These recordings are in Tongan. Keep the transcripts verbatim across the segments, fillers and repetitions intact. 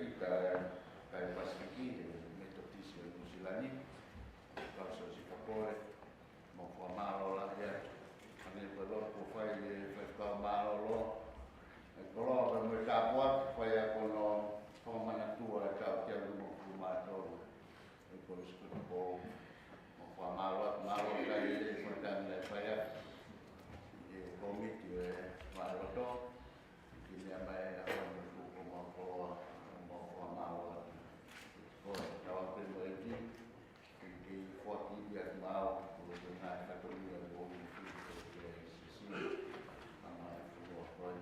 ʻIta, ʻa e Pasifiki, ʻa e Metotisi ʻo Nuʻusila ni, kau Siasi Kapole, mau fakamālō lahi atu. Hangē ko e lotu kuo fai ʻe he faifekau mālōlō, ʻa e koloa pea mo e tāpuaki, fai ʻaki hono fakamanatua ʻetau teau nimangofulu mā tolu ʻo e Kolisi Kotopou. Mau fakamālō atu, mālō lahi ʻi he fakatanga naʻe fai ʻaki ʻe he kōmiti ʻo e vaheloto. Ke meʻa mai ʻa e ʻaho ni ʻo tuku homau koloa, mau fakamālō atu. Ko e tau pē mo e ki, ke ke foaki ia kimaua, ko e ngaahi fatongia ʻoku ou fili ko e sisi, ʻa mai fua ko e.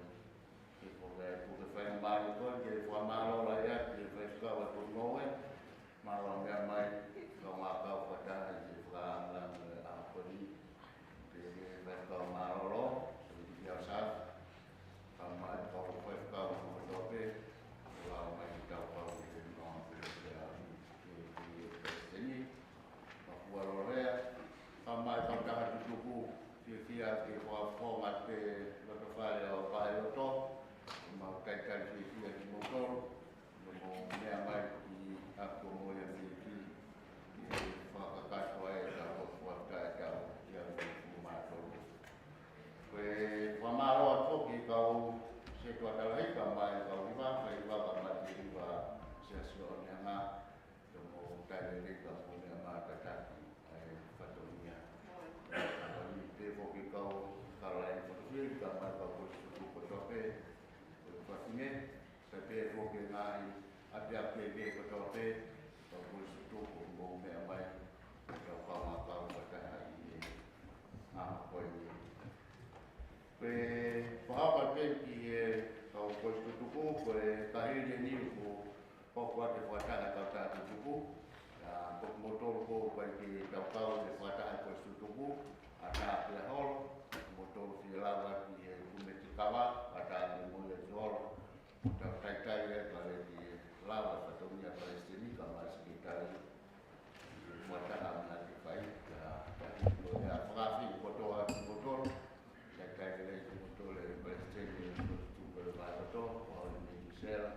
Ke ko e, ko e fai mālō ko e, ke fakamālō lahi atu ki he faifekau ʻa Tūmoe, mālō meʻa mai, kau ngā kau fakataha ʻi he fakaanga ʻo e ʻaho ko eni, pea ki he faifekau mālōlō, ʻi he House, kae ʻumaʻā e kau faifekau kotoa pē, ʻo lau mai ki he tau kau ʻi he noa pē pea ki he, ki he palesiteni, Makualorea, kae ʻumaʻā e kau taha tutuku, fiefia ke fakafofonga atu e loto fale ʻo e vaheloto, mau talitali fiefia kimoutolu, mo mou meʻa mai ki ʻapi ko Moʻui ʻa Fisi, ke fakakakato ai ʻetau fuata ʻetau teau nimangofulu mā tolu. Ko e fakamālō atu ki he kau setuata lahi kae ʻumaʻā e kau hiva, kau hiva kae ʻumaʻā e kau hiva Siasi ʻo Onianga, ke mou talitali kae mou meʻa mai ʻo tataki ʻa e fatongia. Kae ʻumaʻā pē foki e kau, kau lahi fakafili kae ʻumaʻā e kau kolisi tutuku kotoa pē, ko e fafine, pea pehē foki e ngaahi ʻapiako kehekehe kotoa pē, kau kolisi tutuku, mou meʻa mai, kau kau ngā kau fakataha ʻi he ʻaho ko eni. Ko e fakahoko pē ki he kau kolisi tutuku, ko e kahili eni ʻoku hoko atu e fakataha e kau taha tutuku, ʻa, ko kimoutolu ʻoku ʻikai ke tau kau he fakataha e kolisi tutuku, ʻatā pē ʻa holo, kimoutolu fie lava ki he kumi e kava, ʻatā pē mo ia ki holo, tau talitali ai pea ke lava e fatongia palesiteni kae ʻumaʻā e sekelitali. Mo e taha mea ke fai, ka, ka, ko e fakaafeʻi kotoa kimoutolu, talitali kimoutolu ʻe he palesiteni ʻo e kolisi tutuku ʻo e vaheloto, ʻa Hoʻi Mei Tusela,